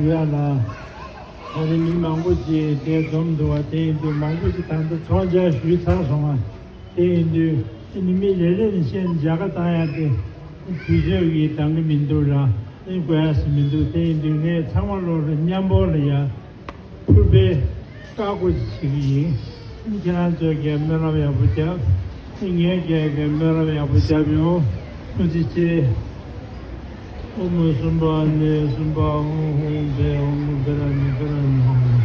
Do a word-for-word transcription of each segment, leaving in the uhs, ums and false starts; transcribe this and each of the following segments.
ཡ་ལ། ད་རེས་མི་མང་པོ་ཅིག་དེ་འཛོམས་འདུག་བ། དེ་ཡིན་དུས་མང་པོ་ཅིག་ད་ལྟ་ཚོང་རྒྱག་ཞུས་ཚར་སོང་བ། དེ་ཡིན་དུས་ཨ་ནི་མི་རེ་རེ་ནས་བཤད་ནས་མཇལ་ཁ་བཏང་ཡ་དེ་དུས་ཚོད་ཀྱིས་འདང་གི་མི་འདུག་ར། ཨ་ནི་དགོས་ཡ་ཟེར་མི་འདུག་དེ་ཡིན་དུས་ངས་ཚང་མ་ལོག་ལ་མཉམ་པོ་ལ་ཡ་ཕུར་པའི་བཀའ་བསྒོ་ཅིག་བྱེད་ཀྱི་ཡིན། ཨ་ནི་ཁྱེད་རང་ཚོས་ཀྱང་སྨོན་ལམ་ཡག་པོ་རྒྱབ། ཨ་ནི་ངས་ཀྱང་ཀྱང་སྨོན་ལམ་ཡག་པོ་རྒྱབ་ཡོང་། ཐུགས་རྗེ་ཆེ། ཨོཾ་སུམྦྷ་ནི་སུམྦྷ་ཧཱུྃ་ཧཱུྃ་བཻ། ཨོཾ་བཻ་ར་ཎི་བཻ་ར་ཎི་ཧཱུྃ།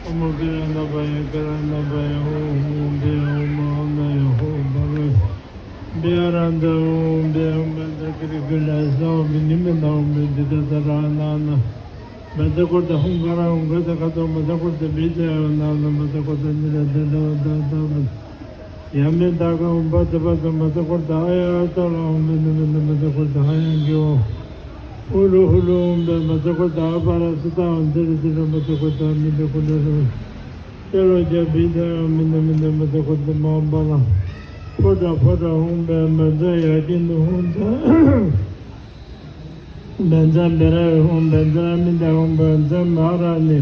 ཨོཾ་བཻ་ར་ཎ་པ་ཡ་བཻ་ར་ཎ་པ་ཡ་ཧཱུྃ་ཧཱུྃ་བཻ། ཨོཾ་ཨ་ན་ཡ་ཧོ་བྷ་ག་བཻ་ཨ་ར་ཧ་ནྟ་ཧཱུྃ་བཻ། ཨོཾ་བཻ་ཛ་ཀི་རི་ཀུ་ལ་ས་ཨོཾ་བི་ནི་མི་ན་ཧཱུྃ་བཻ་དི་ད་ད་ར་ན་ན། མ་ཛ་ཀོ་ཏ་ཧཱུྃ་ཀ་ར་ཧཱུྃ་ཀ་ཏ་ཀ་ཏོ། མ་ཛ་ཀོ་ཏ་བི་ཛ་ཡ་ན་ན། མ་ཛ་ཀོ་ཏ་ནི་ར་ད་ད་ད་ད་མ། ཡ་མེ་ད་ག་ཧཱུྃ་བ་ཙ་བ་ཙ། མ་ཛ་ཀོ་ཏ་ཨ་ཡ་ཨ་ཙ་ལ་ཧཱུྃ་བི་ནི་མི་ན། མ་ཛ་ཀོ་ཏ་ཧ་ཡ་གི་ཨོ། ཧུ་ལུ་ཧུ་ལུ་ཧཱུྃ་བཻ། མ་ཛ་ཀོ་ཏ་ཨ་པ་ར་ཙི་ཏ་ཧཱུྃ་དི་རི་དི་ར། མ་ཛ་ཀོ་ཏ་མི་ཛ་ཀོ་ཏ་ར། ཏེ་ལོ་ཀྱ་བི་ཛ་ཡ་མི་ན་མི་ན། མ་ཛ་ཀོ་ཏ་མ་པ་ལ། ཕོ་ཏ་ཕོ་ཏ་ཧཱུྃ་བཻ། མ་ཛ་ཡ་ཀི་ནུ་ཧཱུྃ་ཛ། བཛྲ་བི་ར་ཧཱུྃ་བཛྲ་མི་ཏ་ཧཱུྃ་བཛྲ་མ་ར་ཎི་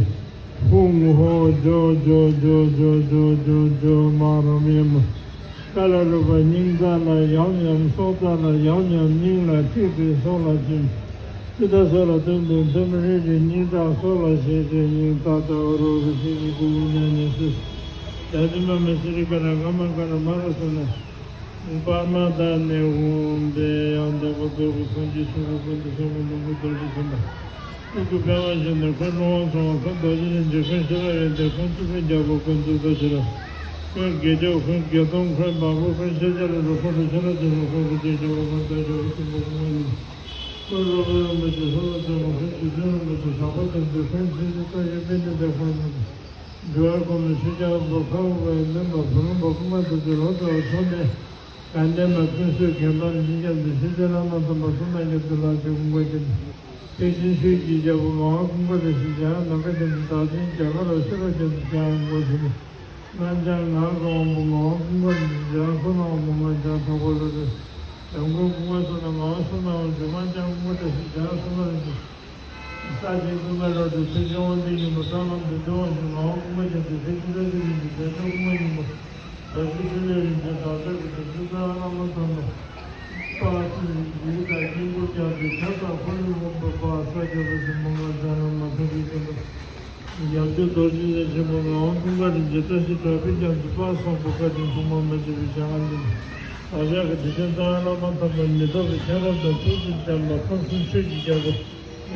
ཧཱུྃ་ཧོ། ཇོ་ཇོ་ཇོ་ཇོ་ཇོ་ཇོ་མ་ར་མི་མ། ཀ་ལ་རུ་པ་སྙིང་རྩ་ལ་ཡམ་ཡམ། སྲོག་རྩ་ལ་ཡམ་ཡམ། སྙིང་ལ་ཐིག་ཐིག། སྲོག་ལ་ཐིམ། ཙི་ཏ་སྲོག་ལ་ཐིམ་ཐིམ། ཐིམ་རི་རི། སྙིང་ཁྲག་སྲོག་ལ་བཞེས་བྱས། སྙིང་ཏག་ཏག་རུ་རུ་ཤི་ཤི་ཀུ་ཀུ་ཉ་ཉ་སི། ད་དི་མ་མི་སི་རི་ཀ་ར་ཀ་མ་ཀ་ར་མ་ར་སོ་ན། པདྨ་དང་ནི་ཧཱུྃ་བཻ། ཡང་དག་པར་རྫོགས་པའི་སངས་རྒྱས་ཆོས་སྐུ་ཀུན་ཏུ་བཟང་པོ་ལོངས་སྐུ་རྡོ་རྗེ་སེམས་དཔའ། སྐུ་གི་པདྨ་བཞིན་དུ་འཁོར་ཀླུ་དབང་ཚང་བ། འཁོར་རྡོ་རྗེ་རིན་ཆེན། འཁོར་ཤེས་རབ་ཡོན་ཏན། འཁོར་ཐུབ་པའི་རྒྱལ་པོ། འཁོར་མཛོད་བར་ཤེས་རབ། འཁོར་དགེ་སྦྱོར། འཁོར་དགེ་སློང་། འཁོར་བདག་པོ། འཁོར་ཤཱཀྱ་རིགས་དྲུག། འཁོར་ཁྲོ་ཆེན་རབ་ཀྱི་དྲུག། འཁོར་ཀུན་མཁྱེན་རྒྱལ་པོ། འཁོར་དལ་འབྱོར་པ། ཆེན་པོ་སྐུ་མངའ་ཉི་མ། འཁོར་རོལ་པ་རིན་པོ་ཆེ། ཤོ་ལོ་ཀ་ཨོཾ། འཁོར་རྗེ་བཙུན་རིན་པོ་ཆེ། གྲགས་པ་ཅན་དེ། འཁོར་ཆེན་ཆེན་བཀའ་བརྒྱུད་པཎྜི་ཏ། འཁོར་མི་འགྲོ་བའི་གོ་འཕང་ཤཱཀྱ་པ། ཁ་དབུ་པའི་བློན་པོ་བུ་ལོན་པ། ཀུ་མ་ཐུབ་ཀྱི་ལོ་ཙཱ་བ། མཚུངས་ལྡན་དགའ་ལྡན་པ། ཀུན་གསོས་དགེ་འཕེལ་རིན་ཆེན་རྒྱལ་མཚན། ཆོས་རྗེ་བླ་མ་དམ་པ་གསུམ་དང་མཉམ་དུ་ལྷ་ཆོས་ཀུན་དགའ་རྒྱལ་མཚན། ཐེག་ཆེན་ཆོས་ཀྱི་རྒྱལ་པོ་ངག་དབང་ཀུན་དགའ་རིན་ཆེན་འཇམ་དབྱངས་ནམ་མཁའ་ལྡན་གྱི་བདག་ཆེན་རྒྱ་གར་ལ་ཤེས་རབ་རྒྱ་མཚོ་འཇམ་དབྱངས་དངོས་གྲུབ། སྔགས་འཆང་ངག་གི་དབང་པོ་ངག་དབང་ཀུན་དགའ་རིན་ཆེན། འཇམ་དབྱངས་བསོད་ནམས་དབང་པོ་སྔགས་འཆང་ཐོག་པ་ལ་རེ། འཇམ་མགོན་ཀུན་དགའ་བསོད་ནམས། ངག་དབང་བསོད་ནམས་དབང་ཕྱུག། སྔགས་འཆང་ཀུན་དགའ་རིན་ཆེན་འཇམ་དབྱངས་བསོད་ནམས་རིན་ཆེན། ས་ཆེན་ཀུན་དགའ་རིན་ཆེན། ཐེག་ཆེན་དབང་ལྡན་སྙིང་པོ། ལྟ་ལམ་བདེ་ཆེན་དབང་ཕྱུག། ངག་དབང་ཀུན་དགའ་རྒྱལ་མཚན། ཐེག་ཆེན་བཀྲ་ཤིས་རིན་ཆེན། བྱང་ཆུབ་ཀུན་དགའ་སྙིང་པོ། བྱང་ཆུབ་ཕྲིན་ལས་རིན་ཆེན། བདག་ཅག་གི་བདག་ཅག་ཚུལ་ཁྲིམས་བླ་མ་དམ་པ། དཔལ་སྲིད་ཞིའི་དང་དཀྱིལ་འཁོར་རྒྱ་མཚོའི་ཁྱབ་བདག་འཁོར་ལོའི་དབང་པོ་དཔལ་ས་སྐྱ་པ་ཆེན་པོ་ངག་འཆང་བླ་མ་ཐུགས་རྗེ་ཆེན་པོ། རྒྱལ་བ་རྡོ་རྗེ་འཆང་ཆེན་པོ་ངག་དབང་ཀུན་དགའ་རིན་ཆེན། བཀྲ་ཤིས་གྲགས་པའི་རྒྱ་མཚོ་དཔལ་བཟང་པོ་བཀའ་དྲིན་མཚུངས་པ་མ་མཆིས་པའི་ཞལ་སྔ་འཛོམས། བདག་ཅག་གི་དྲིན་ཅན་རྩ་བའི་བླ་མ་དམ་པ་མི་ཐོག་པའི་མཁྱེན་རབ་དང་ཐུགས་རྗེ་ཅན་པ་ཁམས་གསུམ་ཆོས་ཀྱི་རྒྱལ་པོ།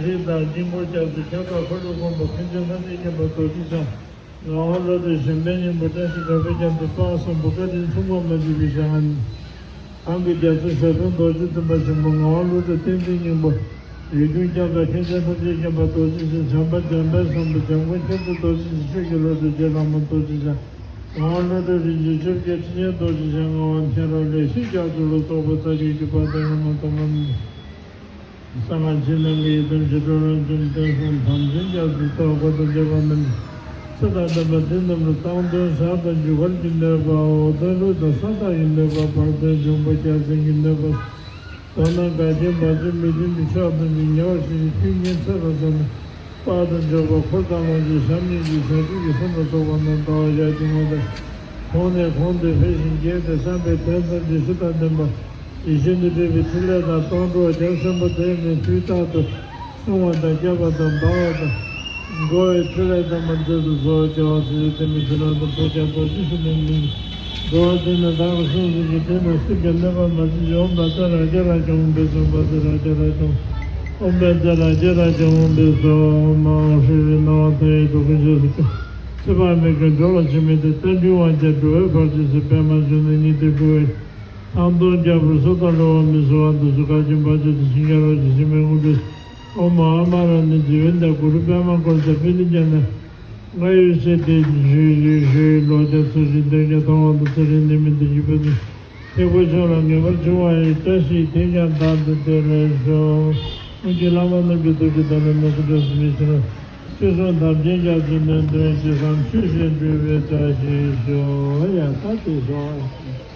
རིགས་དང་དཀྱིལ་འཁོར་རྒྱ་མཚོའི་ཁྱབ་བདག་འཁོར་ལོའི་དབང་པོ་མཁན་ཆེན་ལྷ་ལྡན་མཁྱེན་པ་རྡོ་རྗེ་འཆང་། ངག་དབང་བློ་གྲོས་གཞན་ཕན་སྙིང་པོ། བཀྲ་ཤིས་གྲགས་པའི་རྒྱ་མཚོ་དཔལ་བཟང་པོ་བཀའ་དྲིན་མཚུངས་པ་མ་མཆིས་པའི་ཞལ་སྔ་འཛོམས། གང་གི་རྒྱ་མཚོ་ཞབས་དྲུང་རྡོ་རྗེ་འཛིན་པ་ཆེན་པོ། ངག་དབང་བློ་གྲོས་བསྟན་འཛིན་སྙིང་པོ། རིགས་ཀུན་ཁྱབ་བདག་མཁན་ཆེན་ཐམས་ཅད་མཁྱེན་པ་རྡོ་རྗེ་འཆང་། བྱམས་པ་འཇམ་དཔལ་བཟང་པོ། འཇམ་མགོན་མཁྱེན་བརྩེ་རྡོ་རྗེ་འཆང་། ཆོས་ཀྱི་བློ་གྲོས་རྗེ་བླ་མ་རྡོ་རྗེ་འཆང་། ངག་དབང་བློ་གྲོས་རིན་ཆེན་ཆོས་རྒྱལ། ཁྲི་སྙན་རྡོ་རྗེ་འཆང་། ངག་དབང་མཁྱེན་རབ་ལེགས་བཤད་རྒྱ་མཚོ་ལ་སོགས་པ་རྩ་བརྒྱུད་ཀྱི་དཔལ་ལྡན་བླ་མ་དམ་པ་རྣམས། གསང་སྔགས་ཕྱི་ནང་གི་ཡི་དམ་ཞི་ཁྲོ་རབ་འབྱམས་བསྟན་སྲུང་དམ་ཅན་རྒྱ་མཚོའི་ཚོགས་འཁོར་དང་བཅས་པ་རྣམས་ཚེ་དང་ལྡན་པ་འདི་རྣམས་ལ་སྟེང་གདོན་ཟས་དང་རྒྱུ་སྐར་གྱི་གནོད་པ། འོག་གདོན་ལུས་དང་ས་བདག་གི་གནོད་པ། བར་གདོན་འབྱུང་པོ་རྒྱལ་བཙན་གྱི་གནོད་པ། མདོར་ན་འགལ་རྐྱེན་བར་ཆད་མི་མཐུན་པའི་ཕྱོགས་ཐམས་ཅད་ཉེ་བར་ཞི་ཞིང་ཐུགས་ཉིད་འཚོལ་བར་བྱ་ནས། དཔལ་དང་འབྱོར་པ་འཁོར་དང་ལོངས་སྤྱོད་བྱམས་སྙིང་རྗེ་བྱང་ཆུབ་ཀྱི་སེམས་ལ་རྟོགས་པ་རྣམས་ཟླ་བ་ཞག་གཅིག་མ་ཐག་གོང་ནས་གོང་དུ་འཕེལ་ཞིང་རྒྱས་ཏེ་བསམ་པའི་དོན་ཐམས་ཅད་གཞི་དང་ལྡན་པ་ཡིད་བཞིན་དུ་འགྲུབ་པའི་ཕྲིན་ལས་དང་སྟོང་གྲོགས་རྒྱ་ཆེན་པོ་དེ་ནི་དུས་རྟག་ཏུ་སྲུང་བ་དང་སྐྱོབ་པ་དང་སྦ་བ་དང་། འགྲོ་བའི་ཕྲིན་ལས་དམ་པ་མཛད་དུ་གསོལ་བ། རྒྱལ་བ་སྲས་བཅས་བསྟན་པའི་ཕྱི་ནང་དུ་ཕོ་བྲང་རྡོ་རྗེ་ཞིག་ནས་མིན། འགྲོ་བ་དེ་ནི་བདག་གི་སྲོག་ཟིན་གྱི་དེ་ནི་སྲིད་པའི་གནོད་པ་མ་མཆིས་ཤིང་། ཨོཾ་བཛྲ་རཀྵ་རཀྵ་ཧཱུྃ་བྷེ་སྭ། ཨོཾ་བཛྲ་རཀྵ་རཀྵ་ཧཱུྃ་བྷེ་སྭ། ཨོཾ་བཛྲ་རཀྵ་རཀྵ་ཧཱུྃ་བྷེ་སྭ། ཨོཾ་ཨཱཿ་ཧྲཱིཿ་ཧྲཱིཿ་ནཱ་རོ་ཨཱཿ་ཏདྱ་ཡེ་ཏོ། ཀུན་ཤེས་སུ་ཁྱབ། ཚེ་དཔག་མེད་ཀྱི་འགྲོ་ལ་ཕྱིན་མི་དེ། རྟ་མགྲིན་དབང་ཆེན་འགྲོ་བའི་བར་ཆད་སེལ། པདྨ་འབྱུང་གནས་ཉི་ཟླའི་སྤྲུལ་པ་ཡིས། ཐང་སྟོང་རྒྱལ་པོའི་སོ་ཐར་བསླུ་བ་མི་བཟོད་པ། འདི་ཚུ་བཀའ་བཞིན་བག་ཆགས་ཏེ། ཞིང་ཁྱབ་རོག་གྱིས་ཞིང་པའི་དངོས་གྲུབ། ཨོཾ་ཨ་མ་ར་ཎི་ཛི་ཝནྟ་གུ་རུ་པདྨ་བཀོད་རྫོགས་པཎྜི་ཏ་ནི། རྔ་ཡབ་སྲས་དེ་ཞུ་ཞུ་ཞུ་ཡི་ལོ་བརྒྱ་ཚེ་རིང་སྟོན་ཀྱང་མཐོང་བ་དང་ཚེ་རིང་ནད་མེད་བདེ་སྐྱིད་ཕུན་སུམ། ཐེག་པ་མཆོག་ལ་ངེས་པར་འབྱུང་བ་ཡི། བཀྲ་ཤིས་དེས་ཀྱང་བདག་འདི་དེ་ལ་ཤོག། སྔོན་གྱི་བླ་མ་རྣམས་ཀྱི་ཐུགས་ཀྱི་དམ་ལ་ནི་ཀུན་ཏུ་སེམས་ཤིང་ཆེ་ལ། ཆོས་སྲུང་དམ་ཅན་རྒྱ་མཚོའི་ནང་དུ་ཇི་ཙམ་ཆོས་བཞིན་སྒྲུབ་པའི་བཀྲ་ཤིས་ཤོག། ཡ་ད་དེ་ཤོག།